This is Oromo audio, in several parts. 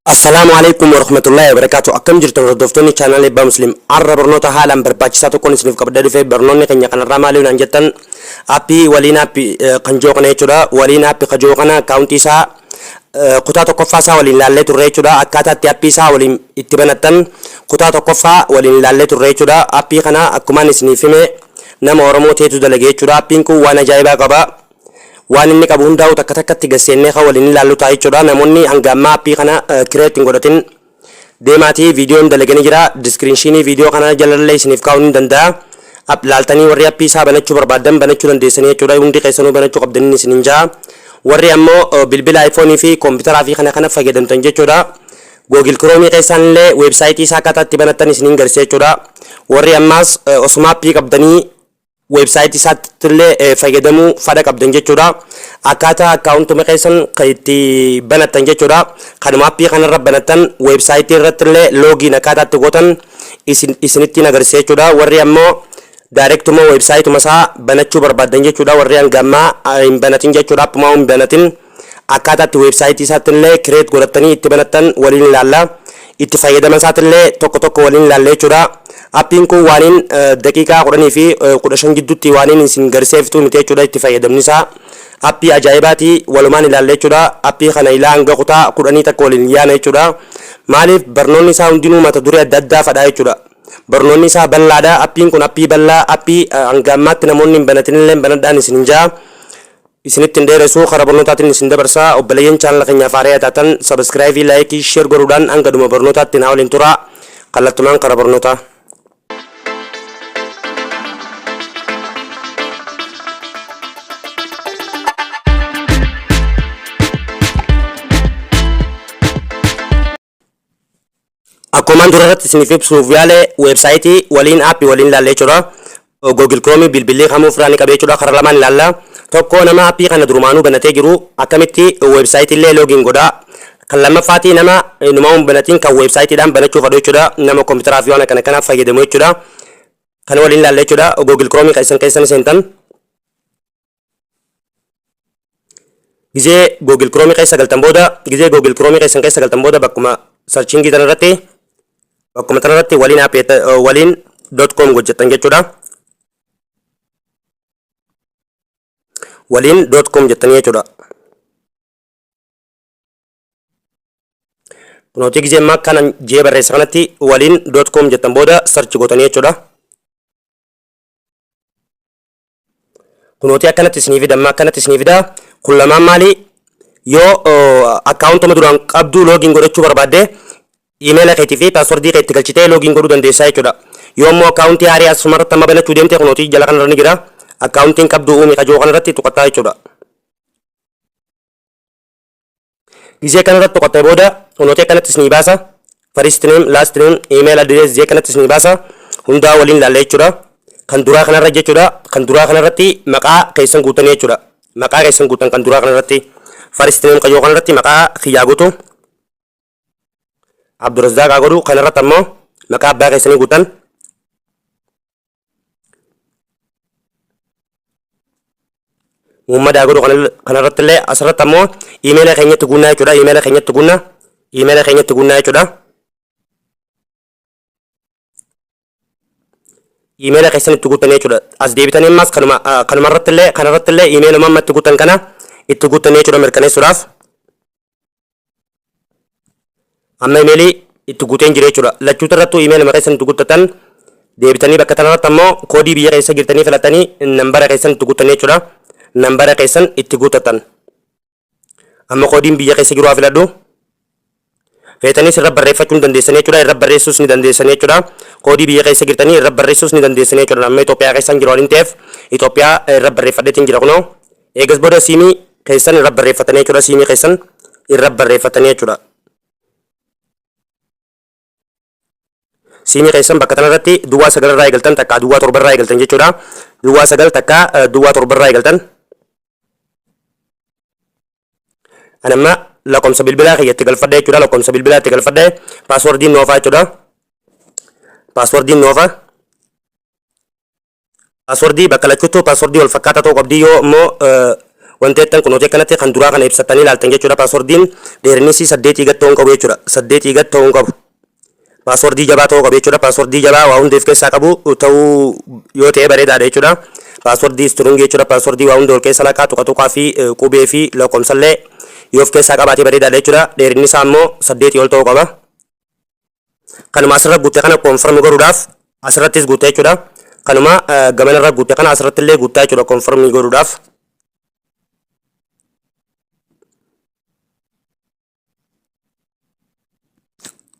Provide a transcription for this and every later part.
Assalaamu Aleykum Warahmatullaahi Wabarakaatuh. Akkam jirtan hordoftoonni chaanaala Eebbaa Muslim? Har'a barnoota haalaan barbaachisaa tokkoon isiniif qabadhee dhufe. Barnoonni keenya kanarraa maali naan jettan, aappii waliin aappii kan jiru kana jechuudha. Waliin aappii kan jiru kana akkaawuntii isaa kutaa tokkoffaa isaa waliin laallee turre jechuudha. Akkaataa itti aappii isaa waliin itti banattan kutaa tokkoffaa waliin laallee turre jechuudha. Aappii kana akkumaan isiniif hime nama Oromoo ta'etu dalage jechuudha. Aappiin kun waan ajaa'ibaa qaba. Waan inni qabu hundaa'u takka takkatti gad seennee kan waliin ilaallu ta'a jechuudha. Namoonni hanga ammaa appii kana create hin godhatin deemaatii viidiyoon dalaganii jira. Diskiriinshinii viidiyoo kana jalallee isiniif kaa'uu ni danda'a. App laaltanii warri appii isaa banachuu barbaaddan banachuu dandeessanii jechuudha. Hundi keessanuu banachuu qabdaniin isiniin ja'a. Warri ammoo bilbila iPhone fi kompiitaraa fi kana kana fayyadamtan jechuudha. Google Chrome keessaan illee weebsaayitii isaa akkaataa itti banattan isiniin garsiisa jechuudha. Warri ammaas osuma appii qabdanii website isaatti illee fayyadamuu fadha qabdan jechuudha. Akkaataa akkaawuntuma keessan kan itti banattan jechuudha. Kanuma appii kanarra banattan website irratti illee login akkaataa itti gootan isin isinittiin agarsiisa jechuudha. Warri ammoo directuma websiteuma isaa banachuu barbaaddan jechuudha. Warri hanga ammaa hin banatin jechuudha. Appumaa hin banatin akkaataa itti website isaatti illee create godhattanii itti banattan waliin ilaalla. Itti fayyadama isaatti illee tokko tokko waliin ilaalla jechuudha. Appiin kun waaniin daqiiqaa 10 fi 15 gidduutti waaniin isin garseeftuu miti jechuudha itti fayyadamni isaa. Appii ajaa'ibaati, walumaan ilaalla jechuudha. Appii kana ilaa hanga kutaa 10 takka waliin yaana jechuudha. Maaliif barnoonni isaa hundinuu mata duree adda addaa fadhaa jechuudha. Barnoonni isaa bal'aadha. Appiin kun appii bal'aa, appii hanga ammaatti namoonni hin banatin illee banadhaan isin hin ja'a. Isinitti hin dheeressu, karaa barnootaatiin isin dabarsa. Obboleeyyan chaanala keenyaaf haaraya taatan sabiskiraayibii, laayikii, sheer godhuudhaan hanga dhuma barnootaatti naa waliin turaa. Kallattumaan karaa barnootaa. Akkumaan dura irratti isiniif ibsuuf yaale weebsaayitii waliin aappii waliin ilaalle jechuudha. Google Chrome bilbilli kamuu ofirraa ni qaba jechuudha. Karaa lamaan ilaalla. Tokko nama aappii kana durumaanuu banatee jiru akkamitti weebsaayitii illee login godha. Kan lammaffaatii nama inumaa hin banatiin kan weebsaayitiidhaan banachuu fedhu jechuudha. Nama kompiitaraa fi waan akkana kanaaf fayyadamu jechuudha. Kan waliin ilaalla jechuudha. Google Chrome kan isin keessan seentan. Gizee Google Chrome keessa galtan booda, gizee Google Chrome keessan keessa galtan booda, bakkuma sarchingii tana irratti, bakkuma tana irratti waliin app waliin .com hojjettan jechuudha. Waliin .com jettanii jechuudha. Kunooti gizee ammaa kana jee barreessa kanatti waliin .com jettan booda search gootanii jechuudha. Kunooti akkanatti isinii fida, amma akkanatti isinii fida. Kun lamaan maali? Yoo akkaawuntuma duraan qabdu login godhachuu barbaadde iimeela keetii fi paaswordii kee itti galchitee login godhuu dandeessaa jechuudha. Yoo immoo akkaawuntii haarii asumarratti amma banachuu deemte, kunooti jala kanarra ni jira. Akkaawuntiin qabdu uumi kajoo kanarratti tuqattaa jechuudha. Gizee kanarratti tuqattee booda kunooti akkanatti isinii baasa. First name, last name, email address gizee kanatti isinii baasa. Hundaa waliin ilaalla jechuudha. Kan duraa kanarra jechuudha. Kan duraa kanarratti maqaa keessan guutanii jechuudha. Maqaa keessan guutan kan duraa kanarratti. First name kajoo kanarratti maqaa kiyyaa guutu. Abdurrazzaaq haa godhu. Kanarratti ammoo maqaa abbaa keessanii guutan. Muhammad haa godhu. Kanarratti illee asirratti ammoo iimeela keenyatti guunnaa jechuudha. Iimeela keenyatti guunna. Iimeela keenyatti guunnaa jechuudha. Iimeela keessan itti guuttanii jechuudha. As deebitanii ammas kanuma kanuma irratti illee kanarratti illee iimeeluma amma itti guuttan kana itti guuttanii jechuudha mirkaneessuudhaaf. Amma imeelii itti guuteen jira jechuudha. Lachuutu irrattuu imeeluma keessan itti guuttatan. Deebitanii bakka tanarratti ammoo koodii biyya keessa jirtanii filatanii nambara keessan itti guuttanii jechuudha. Nambara keessan itti guuttatan. Amma koodiin biyya keessa jiru haa filadhu. Feetanis irra barreeffachuu ni dandeessanii jechuudha. Irra barreessuus ni dandeessanii jechuudha. Koodii biyya keessa jirtanii irra barreessuus ni dandeessanii jechuudha. Amma Itoophiyaa keessan jiru waan ta'eef Itoophiyaa irra barreeffadheetiin jira kunoo. Eegas booda siimii keessan irra barreeffatanii jechuudha. Siimii keessan irra barreeffatanii jechuudha. Siimii keessan bakka tanarratti 09 irraa eegaltan takkaa 07 irraa eegaltan jechuudha. 09 takkaa 07 irraa eegaltan. Ani amma lakkoofsa bilbilaa kiyya itti galfadhe jechuudha. Lakkoofsa bilbilaa itti galfadhe, paaswordiin noofaa jechuudha. Paaswordiin noofaa. Paaswordii bakka lachuuttuu paaswordii wal fakkaataa ta'uu qabdi. Yoo immoo Wanti jettan kunooti akkanatti kan duraa kana ibsattanii ilaaltan jechuudha. Paaswordiin dheerinni isii saddeetii gad ta'uu hin qabu jechuudha. Saddeetii gad ta'uu hin qabu. Paaswordii jabaa ta'uu qaba jechuudha. Paaswordii jabaa waa hunda of keessaa qabu ta'uu yoo ta'e bareedaadha jechuudha. Paaswordii strong jechuudha. Paaswordii waa hunda ol keessa laqaa tuqa tuqaa fi qubee fi lakkoofsallee yoo of keessaa qabaate bareedaadha jechuudha. Dheerinni isaa immoo saddeetii ol ta'uu qaba. Kanuma asirra guutte kana confirm godhuudhaaf asirrattis guutta jechuudha. Kanuma gamanarra guutte kana asirratti illee guuttaa jechuudha confirm godhuudhaaf.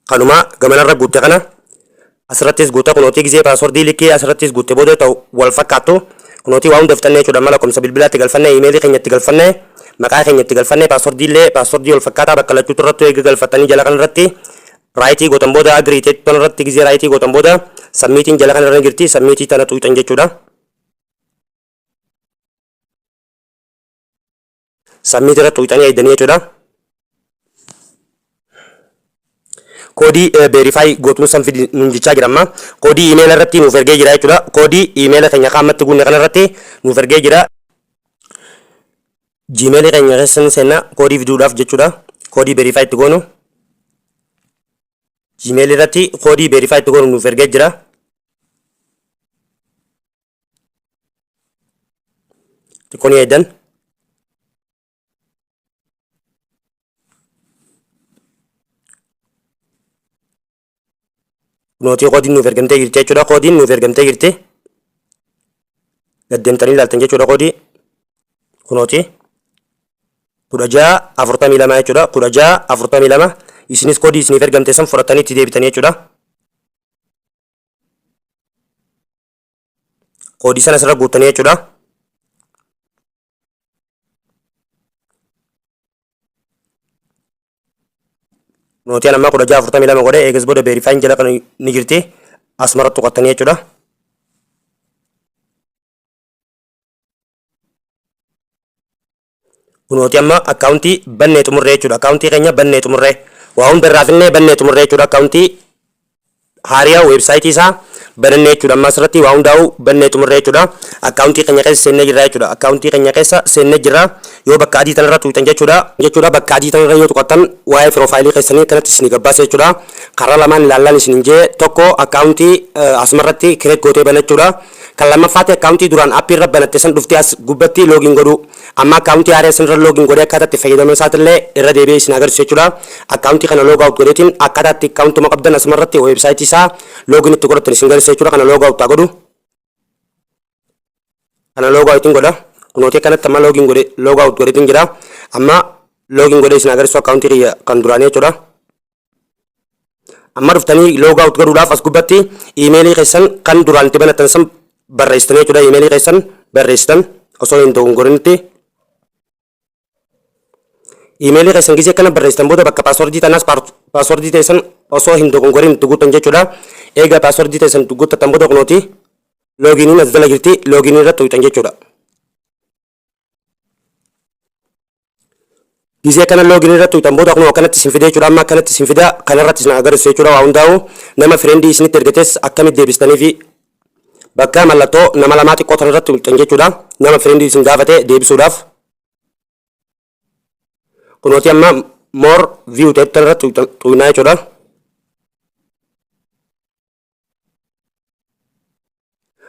Kanuma gamanarra guutte kana asirrattis guutta kunootii gizee paaswordii likkii asirrattis guutte booda ta'u wal fakkaattu kunootii waa hunda fixannee jechuudha. Amma lakkoofsa bilbilaatti galfanne, iimeelii keenyatti galfanne, maqaa keenyatti galfanne, paaswordii illee paaswordii wal fakkaataa bakka lachuutu irratti eega galfattanii jala kanarratti raayitii gootan booda agree ta'e irratti gizee raayitii gootan booda sammiitiin jala kanarra jirti sammiitii tana xuuxan jechuudha. Submit irra tuqxanii eegdanii jechuudha. Koodii verify gootuun san fidi nuun jechaa jira amma. Koodii iimeela irratti nuuf ergee jira jechuudha. Koodii iimeela keenya qaamatti guunne kana irratti nuuf ergee jira. Gmail keenya keessa ni seenna koodii fiduudhaaf jechuudha. Koodii verify itti goonu. Gmail irratti koodii verify itti goonu nuuf ergee jira. Xiqqoo ni eegdan. Nootii koodiin nuuf ergamtee jirti jechuudha. Koodiin nuuf ergamtee jirti. Gad deemtanii ilaaltan jechuudha koodii. Kunooti. 16 42 jechuudha. 16 42. Isinis koodii isiniif ergamte san fudhattanii itti deebitanii jechuudha. Koodii sana asirra guuttanii jechuudha. Nootiin ammaa 16 42 godhe eegas booda verifyin jala kan ni jirti asumarra tuqattanii jechuudha. Kunooti amma akkaawuntii bannee xumurree jechuudha. Akkaawuntii keenya bannee xumurree. Waa hunda irraa finnee bannee xumurree jechuudha. Akkaawuntii haariyaa weebsaayitii isaa banannee jechuudha. Amma asirratti waa hundaa'u bannee xumurree jechuudha. Akkaawuntii keenya keessa seennee jirra jechuudha. Akkaawuntii keenya keessa seennee jirra. Yoo bakka adii tanarra tuqxan jechuudha. Jechuudha bakka adii tanarra yoo tuqattan waa'ee piroofaayilii keessanii akkanatti isinii gabbaasa jechuudha. Karaa lamaan ilaallaan isiniin jee tokko akkaawuntii asumarratti create gootee banachuudha. Kan lammaffaatti akkaawuntii duraan appii irra banatte san dhuftee as gubbatti login godhuu. Amma akkaawuntii haaraa san irra login godhee akkaataa itti fayyadama isaatillee irra deebi'ee isin agarsiisu jechuudha. Akkaawuntii kana log out godheetiin akkaataa itti akkaawuntuma qabdan asuma irratti weebsaayitii isaa login itti godhattan isin agarsiisa jechuudha. Kana log out haa godhu. Kana log out godha. Kunooti akkanatti amma login godhe log out godheetiin jira. Amma login godhee isin agarsiisu akkaawuntii kiyya kan duraanii jechuudha. Amma dhuftanii log out godhuudhaaf as gubbatti iimeelii keessan kan duraan itti banattan san barreessitanii jechuudha. Iimeelii keessan barreessitan osoo hin dogongorinitti. Iimeelii keessan gisee akkana barreessitan booda bakka paaswordii tanaas paaswordii teessan osoo hin dogongorin itti guuttan jechuudha. Eega paaswordii teessan itti guuttatan booda kunooti looginiin as jala jirti looginii irratti tuqxan jechuudha. Gizee kana login irratti tuqxan booda kunoo akkanatti isin fida jechuudha. Amma akkanatti isin fida kanarratti isin agarsiisu jechuudha. Waa hundaa'u nama friendii isinitti ergates akkamitti deebistanii fi bakka mallattoo nama lamaa xiqqoo tanarratti tuqxan jechuudha. Nama friendii isin gaafate deebisuudhaaf. Kunooti amma more view ta'e tanarratti tuqnaa jechuudha.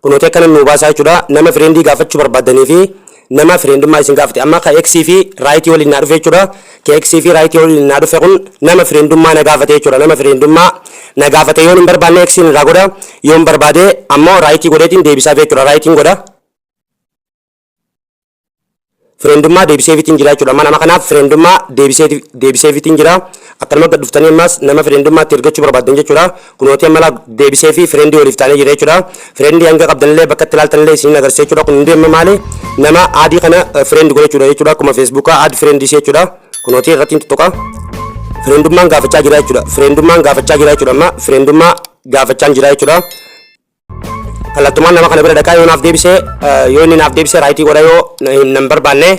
Kunooti akkana nuu baasaa jechuudha. Nama friendii gaafachuu barbaaddanii fi nama friendummaa isin gaafate. Amma ka X fi raayitii waliin naa dhufe jechuudha. Ka X fi raayitii waliin naa dhufe kun nama friendummaa na gaafate jechuudha. Nama friendummaa na gaafate yoon hin barbaanne X irraa godha. Yoon barbaade ammoo raayitii godheetiin deebisaaf jechuudha. Raayitiin godha. Friendummaa deebiseefiitiin jira jechuudha. Amma nama kanaaf friendummaa deebiseefiitiin jira. Akkanuma gad dhuftanii ammas nama friendummaatti ergachuu barbaaddan jechuudha. Kunooti amma laa deebisee fi friendii waliif taanee jira jechuudha. Friendii hanga qabdanillee bakka itti ilaaltanillee isiniin agarsiisa jechuudha. Kun hundi amma maali? Nama aadii kana friend godhachuudha jechuudha. Akkuma feesbuukaa add friendii jechuudha. Kunooti irratti hin tuttuqa. Friendummaan gaafachaa jira jechuudha. Friendummaan gaafachaa jira jechuudha. Amma friendummaa gaafachaa jira jechuudha. Kallattumaan nama kana bira dhaqaa yoo naaf deebise, yoo inni naaf deebise raayitii godha, yoo nan barbaanne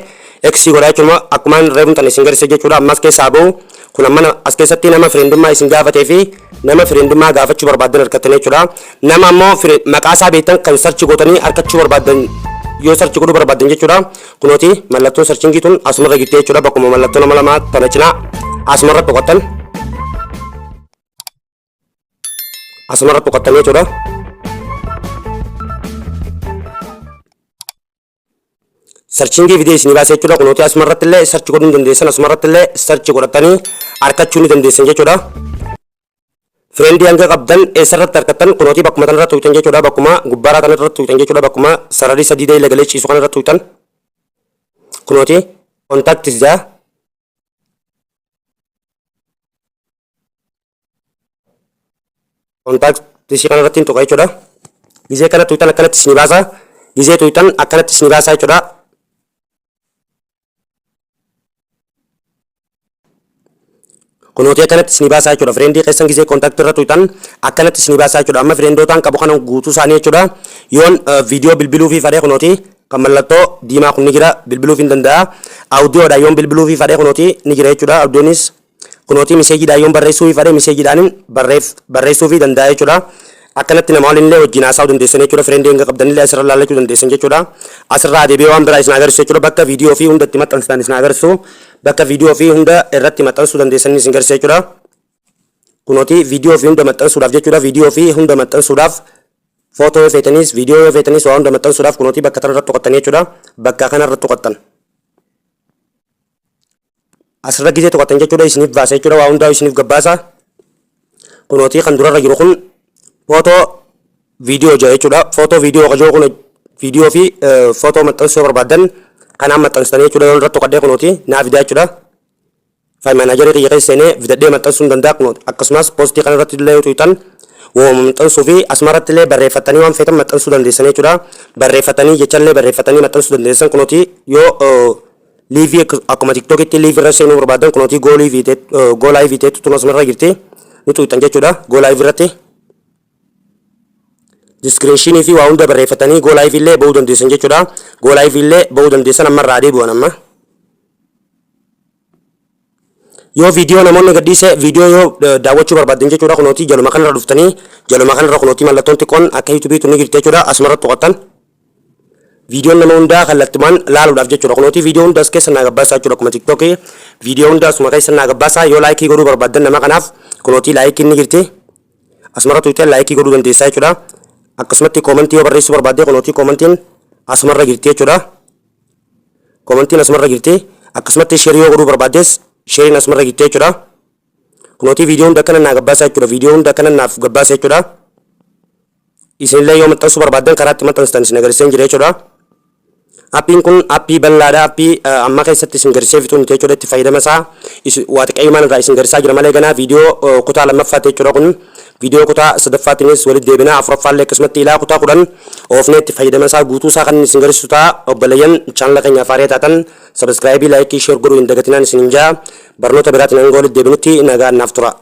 X godha jechuudha. Akkumaan reefuun tan isin garsiise jechuudha. Ammas keessaa bahu kun amma as keessatti nama friendummaa isin gaafatee fi nama friendummaa gaafachuu barbaaddan argattan jechuudha. Nama ammoo maqaa isaa beektan kan search gootanii argachuu barbaaddan Yoo search godhuu barbaaddan jechuudha. Kunooti mallattoon searchingii tun asumarra jirti jechuudha. Bakkuma mallattoo nama lamaa tana cinaa asumarra tuqattan. Asumarra tuqattan jechuudha. Searchingii fidee isinii baasee jechuudha. Kunooti asumarratti illee search godhuu ni dandeessan. Asumarratti illee search godhatanii argachuu ni dandeessan jechuudha. Friendii hanga qabdan eessarratti argattan? Kunootii bakkuma tanarratti tuqxan jechuudha. Bakkuma gubbaaraa tanarratti tuqxan jechuudha. Bakkuma sararii sadii ta'e lagalee ciisu kanarratti tuqxan. Kunootii contacts jaa. Contacts kanarratti hin tuqa jechuudha. Gizee kana tuqxan akkanatti isinii baasa. Gizee tuqxan akkanatti isinii baasa jechuudha. Kunooti akkanatti isinii baasaa jechuudha. Friendii keessan gizee contactii irra tuqxan akkanatti isinii baasaa jechuudha. Amma friendootaan qabu kana guutuu isaanii jechuudha. Yoon viidiyoo bilbiluu fi fadhee, kunooti kan mallattoo diimaa kun ni jira, bilbiluuf hin danda'a. Audiodhaan yoon bilbiluu fi fadhee, kunooti ni jira jechuudha. Audiyoonis kunooti. Messageiidhaan yoon barreessuu fi fadhee, messageiidhaan barreessuu fi danda'a jechuudha. Akkanatti nama waliin illee wajjin haasa'uu dandeessan jechuudha. Friendii hanga qabdan illee asirra laallachuu dandeessan jechuudha. Asirraa deebi'ee waan biraa isin agarsiisu jechuudha. Bakka viidiyoo fi hunda itti maxxansitan isin agarsiisu. Bakka viidiyoo fi hunda irratti maxxansuu dandeessan isin agarsiisa jechuudha. Kunooti viidiyoo fi hunda maxxansuudhaaf jechuudha. Viidiyoo fi hunda maxxansuudhaaf, footoo yoo feetanis, viidiyoo yoo feetanis, waa hunda maxxansuudhaaf kunooti bakka kanarratti tuqattan jechuudha. Bakka kanarratti tuqattan. Asirra gizee tuqattan jechuudha, isiniif baasa jechuudha. Waa hundaa isiniif gabbaasa. Kunootii kan durarra jiru kun footoo viidiyoo jira jechuudha. Footoo viidiyoo kajoo kun viidiyoo fi footoo maxxansuu yoo barbaaddan kanaan maxxansitanii jechuudha. Yoo irratti tuqadhee, kunooti naa fidaa jechuudha. File managerii kiyya keessa seenee fidadhee maxxansuu hin danda'a kunooti. Akkasumas postii kana irratti illee yoo tuqxan wooma maxxansuu fi asumarratti illee barreeffattanii waan feetan maxxansuu dandeessan jechuudha. Barreeffatanii jechallee barreeffatanii maxxansuu dandeessan. Kunooti yoo liveii akkuma TikTokitti liveii irra seenuu barbaadan, kunooti go liveii teettu tun asumarra jirti, ni tuqxan jechuudha go liveii irratti. Descriptionii fi waa hunda barreeffatanii go liveii illee ba'uu dandeessan jechuudha. Go liveii illee ba'uu dandeessan. Amma irraa deebi'an. Amma yoo viidiyoo namoonni gadhiise, viidiyoo yoo daawwachuu barbaaddan jechuudha, kunooti jaluma kanarra dhuftanii, jaluma kanarra kunooti mallattoon xiqqoon akka YouTubeii tun ni jirti jechuudha. Asumarra tuqattan viidiyoon nama hundaa kallattumaan laaluudhaaf jechuudha. Kunooti viidiyoo hunda as keessa naa gabbaasaa jechuudha. Akkuma TikTokii viidiyoo hunda asuma keessa naa gabbaasaa. Yoo likeii godhuu barbaaddan nama kanaaf, kunooti likeiin ni jirti. Asumarra tuqxee likeii godhuu dandeessaa jechuudha. Akkasumatti commentii yoo barreessuu barbaadde, kunooti commentiin asumarra jirti jechuudha. Commentiin asumarra jirti. Akkasumatti shareii yoo godhuu barbaaddes, shareiin asumarra jirti jechuudha. Kunooti viidiyoo hunda akkana naa gabbaasaa jechuudha. Viidiyoo hunda akkana naaf gabbaasa jechuudha. Isinillee yoo maxxansuu barbaaddan karaa itti maxxansitan isin agarsiiseen jira jechuudha. Appiin kun appii bal'aadha. Appii amma keessatti isin garsiisee fixuu miti jechuudha. Itti fayyadama isaa waa xiqqeeyumaan irraa isin garsiisaa jira malee ganaa viidiyoo kutaa lammaffaatti jechuudha kun. Viidiyoo kutaa sadaffaattiinis walitti deebina. Afuraffaallee akkasumatti ilaa kutaa 10 oofnee itti fayyadama isaa guutuu isaa kan isin garsiisu ta'a. Obboleeyyan chaanala keenyaaf haaraa taatan subscribeii, likeii, share godhuu hin dagatinaan isin hin jaa. Barnoota biraatiin hanga walitti deebinutti nagaan naaf tura.